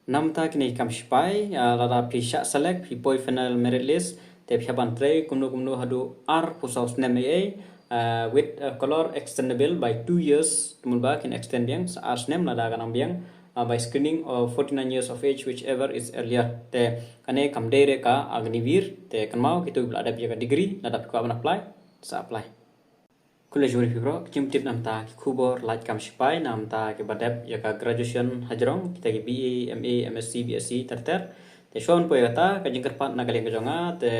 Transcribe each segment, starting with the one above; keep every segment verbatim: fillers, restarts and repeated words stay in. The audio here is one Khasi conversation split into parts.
Namta kine kam sipai, ah, lada phi shah select, phi poi final merit list, te phi hap ban trei kumno kumno haduh arphew saw snem ei ei, ah, with, ah, color extendable by two years, te mynba kin extend biang sa ar snem lada ka nang biang, ah, by screening of forty-nine years of age, whichever is earlier. Te kane kam dei re ka Agniveer, te kynmaw kito kiba la dep ïa ka degree, lada phi kwah ban apply, sa apply. Khublei shibun ïa phi baroh, ki jingtip namta ki khubor lait kam sipai namta kiba dep ïa ka graduation hajrong, kita ki B A, M A, M S C, B S C ter ter. Te shuwa ban poi kata, ka jingkyrpad na ka liang ka jong nga, te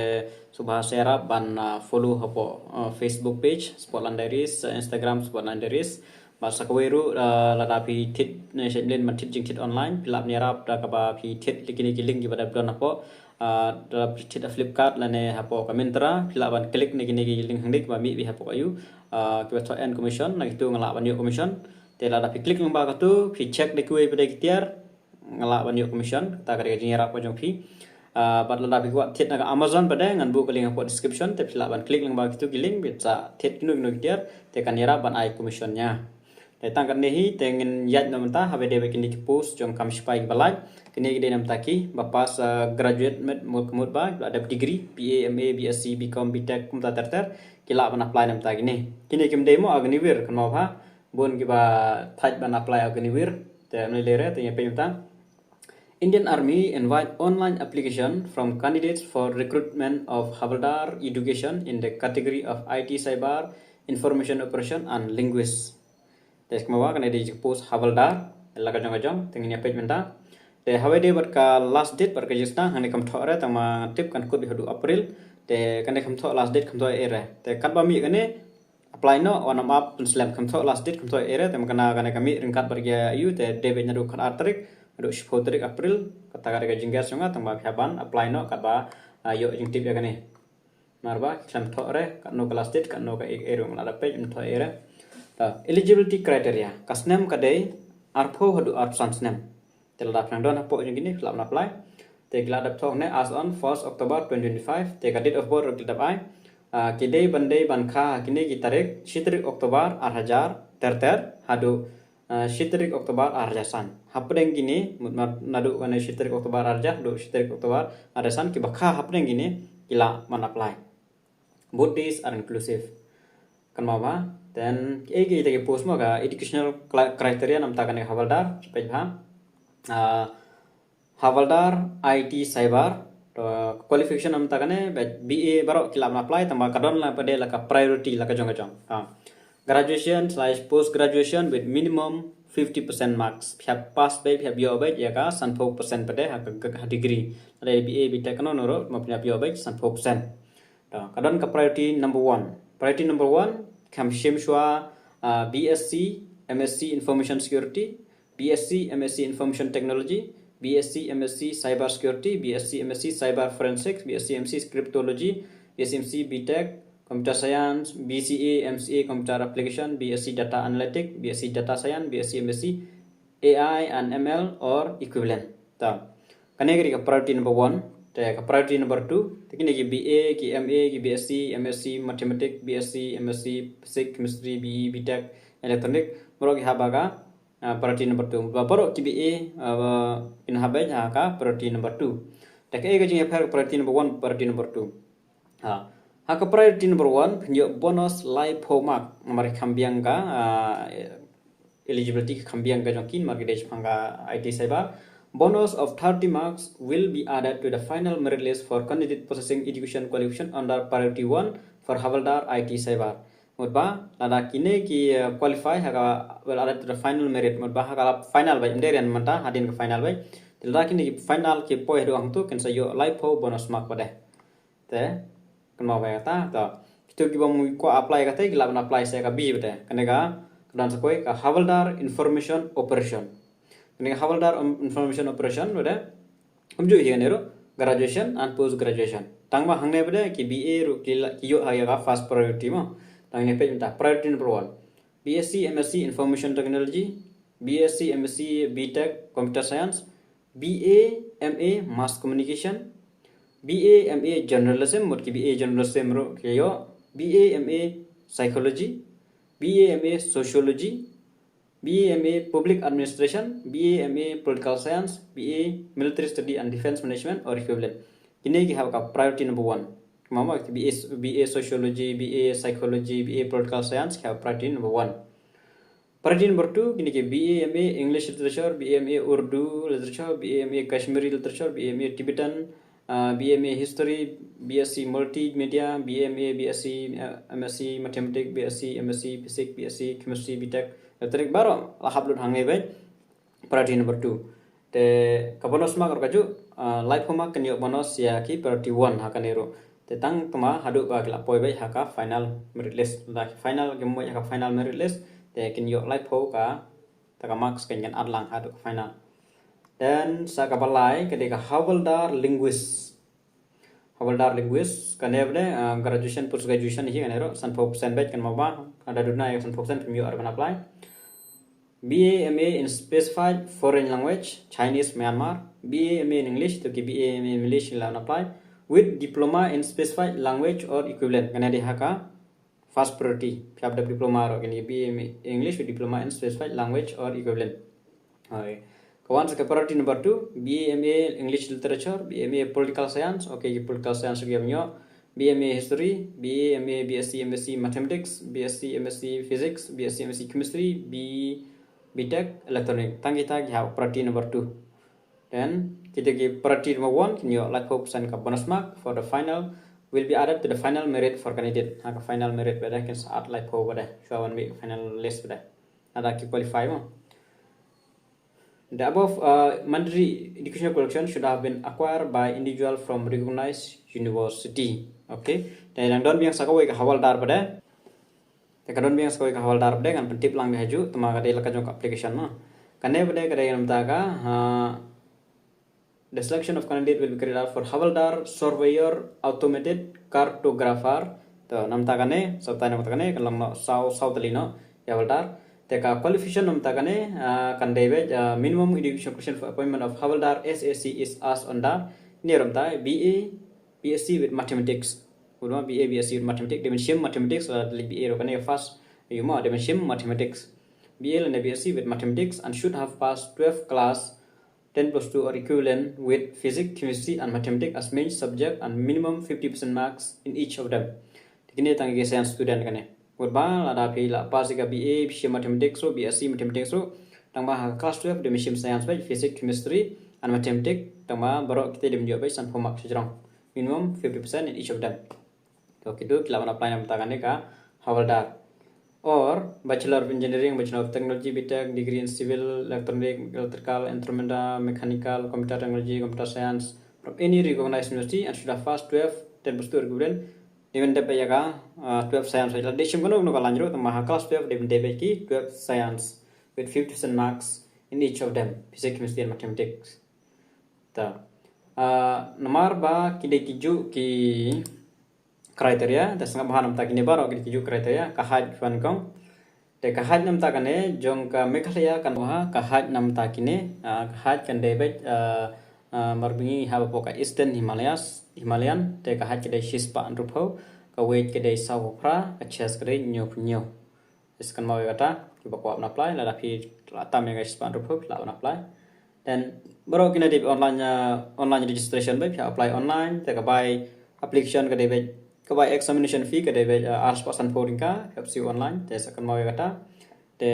sngewbha sa ïarap ban, ah, follow hapoh, ah, Facebook page Spotland Diaries, ah, Instagram Spotland Diaries. Bad sa kawei ruh, ah, lada phi thied ne sha ïing ban thied jingthied online, phi lah ban ïarap da kaba phi thied ïa kine ki link kiba dep don hapoh, ah, lada phi thied ha Flipkart lane hapoh ka Myntra, phi lah ban click ne kine ki link hangne kiba mih beit hapoh ka ïu, ah, kiba thoh earn commission, na kito nga lah ban ïoh commission. Te lada phi click lyngba katu, phi check da kiwei pat de ki tiar, nga lah ban ïoh commission, kata ka dei ka jingïarap ka jong phi. Ah, bad lada phi kwah thied na ka Amazon pat de, ngan buh ka link hapoh description, te phi lah ban click lyngba kito ki link, bad sa thied kino kino ki tiar, te kan ïarap ban ai commission ïa nga. Te tang katne hi, te ngin ïaid noh mynta, haba dei bad kine ki post jong kam sipai kiba lait, kine ki dei namta kiba pass, ah, graduate mut, mut, mut ba, kiba la dep degree, B A, M A, B S C, B Com, B Tech, kumta ter ter, ki lah ban apply namta kine. Kine kim dei mo Agniveer, kynmaw bha, bun kiba thait ban apply Agniveer, te ym lei lei re, te ngin peit mynta. Indian Army invite online application from candidates for recruitment of Havildar education in the category of I T cyber, information operation and linguist. Te kynmaw ba kane dei jingpost Havildar, la ka jong ka jong, te ngin ïa peit mynta. Te haba dei bad ka last date bad ka jingsdang, hangne kam thoh re, tang ma tip kan kut beit haduh April. Te kane kam thoh last date, kam thoh ei re. Te katba mih kane, apply noh, wan ym ap pynslem, kam thoh last date, kam thoh ei re, te mynta kane ka mih ryngkat bad ka ïa ïu, te dei beit naduh khatar tarik haduh shiphew tarik April, kata ka dei ka jingkyrmen jong nga, tang ba phi hap ban apply noh katba, ah, ïoh jingtip ïa kane. Namar ba ki khlem thoh re katno ka last date, katno ka ei ei ruh, nga la dep peit ym thoh ei re. Ta eligibility criteria, ka snem ka dei arphew haduh arphew san snem. Te lada phi nang don hapoh jong kine, phi lah ban apply. Te ki la dep thoh ne as on first October twenty twenty-five. Te ka date of birth ruh ki dep ai. Ah, ki dei ban dei ban kha ha kine ki tarik, shi tarik October ar hajar ter ter haduh, ah, shi tarik October ar hajar san. Hapdeng kine, mut naduh kane shi tarik October ar hajar haduh shi tarik October ar hajar san, kiba kha hapdeng kine ki lah ban apply. Both days are inclusive. Kynmaw ba, then, eh, kita ki post mo ka educational cli-, criteria namta kane Havildar, peit ba. Ah, Havildar I T cyber, to qualification namta kane, ba B A baroh ki lah ban apply, tang ba ka don la pat de la ka priority la ka jong ka jong. Ah, graduation slash post graduation with minimum fifty percent marks. Phi hap pass beit, phi hap ïoh beit ïa ka sanphew percent pat de ha ka, ka, ka degree. Lada B A, B Tech kano kano ruh, ma phi hap ïoh beit sanphew percent. To, ka don ka priority number one. Priority number one, kam shim shuwa, ah, B S C, M S C Information Security, B S C, M S C Information Technology, B S C, M S C Cyber Security, B S C, M S C Cyber Forensics, B S C, M S C Cryptology, B S C, M S C B Tech, Computer Science, B C A, M C A Computer Application, B S C Data Analytic, B S C Data Science, B S C, M S C A I and M L or equivalent. Ta, kane ka dei ka priority number one. Te ka priority number two, te kine ki B A, ki M A, ki B S C, M S C Mathematics, B S C, M S C Physics, Chemistry, B E, B Tech, Electronic, baroh ki hap ha ka, ah, priority number two. Ba baroh ki B A, ah, kin hap beit ha ka priority number two. Te kaei ka jingïapher priority number one, priority number two? Ha, ha ka priority number one, phin ïoh bonus laiphew mark. Namar ki kham biang ka, ah, eligibility ki kham biang ka jong ki, namar ki dei shaphang ka I T cyber. Bonus of thirty marks will be added to the final merit list for candidate possessing education qualification under priority one for Havildar I T cyber. Mut ba, lada kine ki, eh, qualify ha ka, will added to the final merit. Mut ba ha ka final beit, ym dei rian mynta, hadien ka final beit. Te lada kine ki final ki poi haduh hangtu, kin sa ïoh laiphew bonus mark pat de. Te, kynmaw ba kata, to. Kito kiba ym kwah apply kata, ki lah ban apply sha ka B pat de. Kane ka, ka don sa kawei, ka Havildar Information Operation. Kane ka Havildar, um, Information Operation, pat de. Kumjuh hi kane ruh, graduation and post graduation. Tang ba hangne pat de, ki B A ruh, ki la, ki ïoh ha ïa ka first priority mo. Tang ne peit mynta, priority number one. B S C, M S C Information Technology, B S C, M S C B Tech Computer Science, B A, M A Mass Communication, B A, M A Journalism, mut ki B A Journalism ruh ki ïoh, B A, M A Psychology, B A, M A Sociology, B A M A Public Administration, B A M A Political Science, B A Military Study and Defense Management or equivalent. Kine ki ha ka priority number one. Kumba ki B A, B A Sociology, B A Psychology, B A Political Science ki ha priority number one. Priority number two, kine ki B A M A English Literature, B A M A Urdu Literature, B A M A Kashmiri Literature, B A M A Tibetan, uh, B A M A History, B S C Multimedia, B A M A, B S C, uh, M S C Mathematics, B S C, M S C Physics, B S C Chemistry, B Tech, Electronic, baroh la hap lut hangne beit. Priority number two. Te ka bonus mark ruh kajuh, uh, laiphew mark kin ïoh bonus ïa ki priority one ha kane ruh. Te tang tang ma haduh ba ki la poi beit ha ka final merit list. Lada ki final, ki mut ïa ka final merit list, te kin ïoh laiphew ka, te ka marks kin, kin add lang haduh ka final. Then sa kaba lai ka dei ka Havildar Linguist. Havildar Linguist, kane ba dei, uh, graduation, post graduation hi kane ruh, sanphew percent beit, kynmaw ba lada duna ïa sanphew percent phim ïoh ruh ban apply. B A M A in specified foreign language, Chinese, Myanmar. B A M A in English, to ki B A M A in English la apply. With diploma in specified language or equivalent. Kane dei ha ka first priority. Phi hap dep diploma ruh, kane B A M A English with diploma in specified language or equivalent. Okay. Ka wan sa ka priority number two, B A M A English Literature, B A M A Political Science, okay, ki Political Science ruh ki ïoh. B A M A History, B A M A, B S C, M S C Mathematics, B S C, M S C Physics, B S C, M S C Chemistry, B, B Tech, Electronic. Tang kita ki ha priority number two. Then kita ki priority number one kin ïoh laiphew percent ka bonus mark for the final will be added to the final merit for candidate. Ha ka final merit ba dei kin sa add laiphew ba dei. Shuwa ban mih final list ba dei. Lada ki qualify mo. The above, uh, mandatory educational qualification should have been acquired by individual from recognized university. Okay. Te dang don biang sa kawei ka Havildar ba dei. Te ka don biang sa kawei ka Havildar ba dei, ngan pyntip lang dei ha juh, te ma ka dei la ka jong ka application mo. Kane ba dei ka dei namta ka, uh, the selection of candidate will be carried out for Havildar, Surveyor, Automated, Cartographer. To namta kane, sa tai namta kane, kan long noh saw, saw tylli noh ïa Havildar. Te ka qualification namta kane, ah, kan dei beit, ah, minimum education qualification for appointment of Havildar S A C is as under. Ni namta B A, B S C with mathematics. Kumba B A, B S C with mathematics, dei ban shim mathematics, la dei B A ruh kane first. Ïoh mo, dei ban shim mathematics. B A lane B S C with mathematics and should have passed twelve class ten plus two or equivalent with physics, chemistry and mathematics as main subject and minimum fifty percent marks in each of them. Te kine tang ki science student kane. Wat ba lada phi la pass ïa ka B A, phi shim mathematics ruh, B S C mathematics ruh, tang ba ha class twelve dei ban shim science beit, physics, chemistry and mathematics, tang ba baroh kita dei ban ïoh beit sanphew mark shajrong. Minimum fifty percent in each of them. To kitu ki lah ban apply namta kane ka Havildar. Or Bachelor of Engineering, Bachelor of Technology, B Tech, degree in civil, electronic, electrical, instrumental, mechanical, computer technology, computer science from any recognized university and should have passed twelve, ten plus two or equivalent. Dei ban dep ïa ka, uh, twelve science. La dei shim kano kano ka line ruh, tang ba ha class twelve dei ban dep ïa ki twelve science with fifty percent marks in each of them, physics, chemistry and mathematics. Ta, ah, namar ba ki dei ki juh ki criteria, te sngap bha namta kine baroh ki dei ki juh criteria, ka height phi wan kong. Te ka height namta kane jong ka Meghalaya kan bha, ka height namta kine, ah, ka height kan dei beit, ah, ah, mar bngi ha ba pok ka Eastern Himalayas, Himalayan, te ka height ka dei shispah hynriewphew, ka weight ka dei sawphew phra, ka chest ka dei hynñiewphew hynñiew. Te sa kynmaw ïa kata, kiba kwah ban apply, lada phi la tam ïa ka shispah hynriewphew, lah ban apply. Then baroh kine dei online, uh, online registration beit, phi apply online, te ka bai application ka dei beit, ka bai examination fee ka dei beit, uh, arspah sanphew tyngka, phi hap siew online, te sa kynmaw ïa kata. Te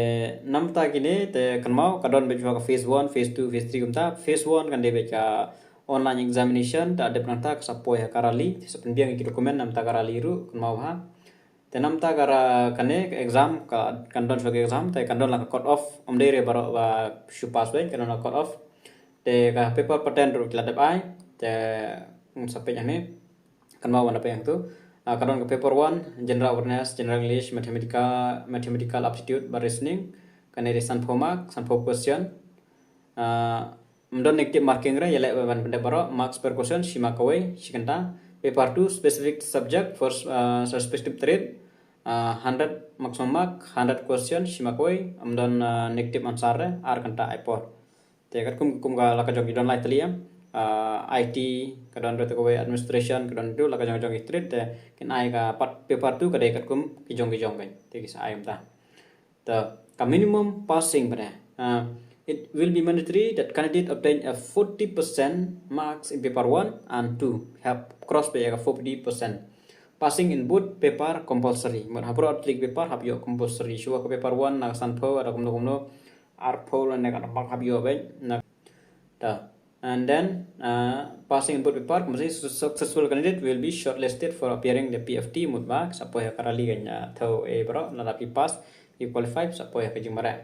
namta kine, te kynmaw ka don beit ka phase one, phase two, phase three kumta. Phase one kan dei beit ka online examination, te dep nangta ka sa poi ha ka Raleigh, te sa pynbiang ïa ki document namta ka Raleigh ruh, kynmaw bha. Te namta ka ra-, kane ka exam ka, kan don shuh ka exam, te kan don la ka cut off, ym dei re baroh ba shu pass beit, kan don la cut off. Te ka paper pattern ruh ki la dep ai, te, mm, sa peit hangne. Kynmaw ban da peit hangtu. Ah, ka don ka paper one, general awareness, general English, mathematical, mathematical aptitude bad reasoning. Kane dei sanphew mark, sanphew question. Ah, ym don negative marking re, ïaleh ban pyndep baroh, marks per question, shi mark kawei, shi kynta. Paper two, specific subject for, ah, respective trade, ah, hundred maximum mark, hundred question, shi mark kawei, ym don, ah, negative answer re, ar kynta ai por. Te katkum, kum ka la ka jong ki don lai tylli, ah, I T, ka don re te kawei administration, ka don tu la ka jong jong ki trade, te kin ai ka pat paper two ka dei katkum ki jong ki jong ka. Te ki sa ai kumta. Te Ka minimum passing bad, uh, it will be mandatory that candidate obtain a forty percent marks in paper one and two. Hap cross bad ïa ka forty percent. Passing in both paper compulsory. Mut ha baroh tylli ki paper hap ïoh compulsory. Shuwa ka paper one na ka sanphew, lada kumno kumno arphew lane katno mark hap ïoh bad na ta. And then, uh, passing in both paper, ka mut successful candidate will be shortlisted for appearing the P F T, mut ba sa poi ha ka rally kan, uh, thew ei baroh, lada phi pass, phi qualify, sa poi ha ka jingmareh.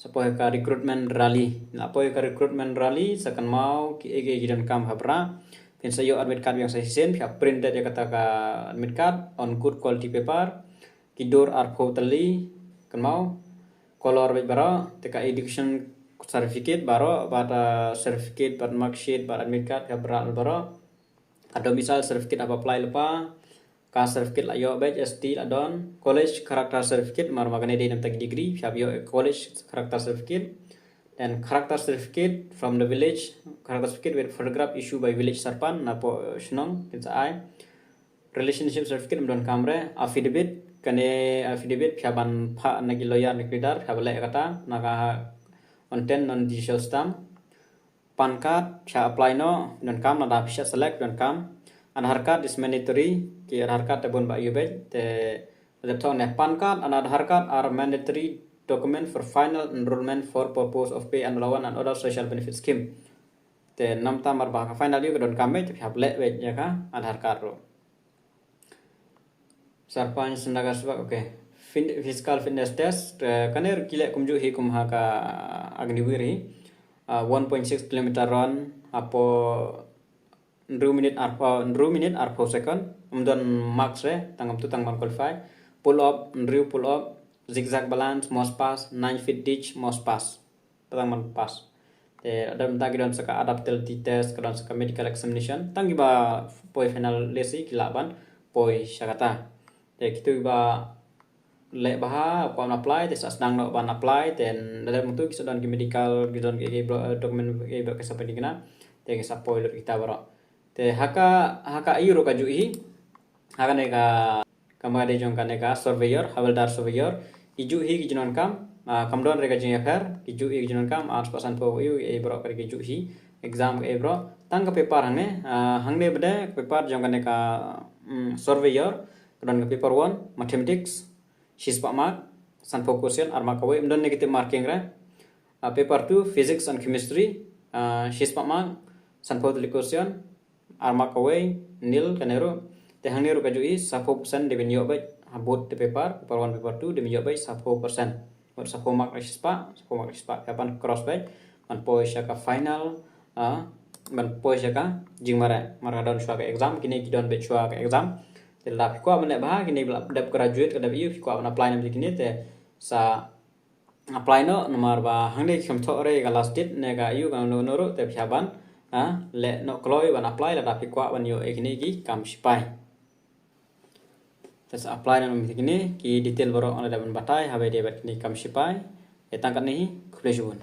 Sa poi ha ka recruitment rally. Lada poi ha ka recruitment rally, sa kynmaw kiei kiei ki donkam ha bynta. Phin sa ïoh admit card biang sa shisien, phi hap print ïa kata ka admit card on good quality paper. Ki dur arphew tylli, kynmaw. Color bad baroh, te ka education certificate baroh, bad, uh, certificate, bad mark sheet, bad admit card, ka bra baroh. Ka domicile certificate hap apply lypa, ka certificate la ïoh bad S T la don, college character certificate, mar ma kane dei namta ki degree, hap ïoh college character certificate. Then character certificate from the village, character certificate with photograph issued by village sarpan, na po, uh, shnong, kin sa ai. Relationship certificate ym donkam re, affidavit, kane affidavit phi hap ban phah na ki lawyer na ki leader, phi hap leh kata, na ka content non digital stamp. PAN card, phi hap apply noh, donkam, lada phi shah select, donkam. Aadhaar card is mandatory, ki Aadhaar card te bun ba ïoh bad, te, te thong ne PAN card and Aadhaar card are mandatory document for final enrollment for purpose of pay and allowance and other social benefit scheme. Te namta mar ba ka final ïoh ka donkam bad, te phi hap leh bad ïa ka Aadhaar card ruh. Sarpan Sandaka Sibak, okay. Fin-, physical fitness test, eh, kane ruh ki leh kumjuh hi kum ha ka Agniveer hi. Ah, one point six kilometer run, hapoh hynriew minit arphew, hynriew minit arphew second. Ym don marks re, tang kumtu tang ban qualify. Pull up, hynriew pull up, zigzag balance, must pass, nine feet ditch, must pass. Tang ban pass. Te, lada mynta ki don sa ka adaptability test, ki don sa ka medical examination. Tang kiba poi final list hi ki lah ban poi sha kata. Te, kito kiba leh bha, kwah ban apply, te sa sdang noh ban apply, te lada mynta ki sa don ki medical, ki don ki, ki bro-, document ki bro-, ki sa pyntikna, te ki sa poi lut kita baroh. Te ha ka, ha ka ïoh ruh kajuh hi, ha kane ka, ka mada jong kane ka surveyor, Havildar surveyor, ki juh hi ki jingdonkam, ah, kam don re ka jingïapher, ki juh hi ki jingdonkam, arspah sanphew ïoh, eh, baroh ka dei ki juh hi, exam ka, eh, baroh, tang ka paper hangne, ah, hangne bad ka paper jong kane ka, mm, surveyor, ka don ka paper one, mathematics, shispah mark, sanphew question, ar mark kawei, ym don negative marking re. Ah, paper two, physics and chemistry, ah, shispah mark, sanphew tylli question, ar mark kawei, nil kane ruh. Te hangne ruh kajuh hi, saphew percent dei ban ïoh bad, ha both the paper, paper one, paper two, dei ban ïoh bad saphew percent. Bad saphew mark la shispah, saphew mark la shispah, ka ban cross bad, ban poi sha ka final, ah, ban poi sha ka jingmareh. Mar ka don shuwa ka exam, kine ki don bad shuwa ka exam. Te lada phi kwah ban leh bha, kine ba la dep graduate, ka dep ïoh, phi kwah ban apply na kine, te sa apply noh, namar ba hangne kim thoh re ka last date ne ka ïoh kano kano ruh, te phi hap ban, ah, leh noh kloi ban apply lada phi kwah ban ïoh ïa kine ki kam sipai. Te sa apply noh mynta kine ki detail baroh nga la dep ban batai, haba ïadei bad kine ki kam sipai. Te tang katne hi, khublei shibun.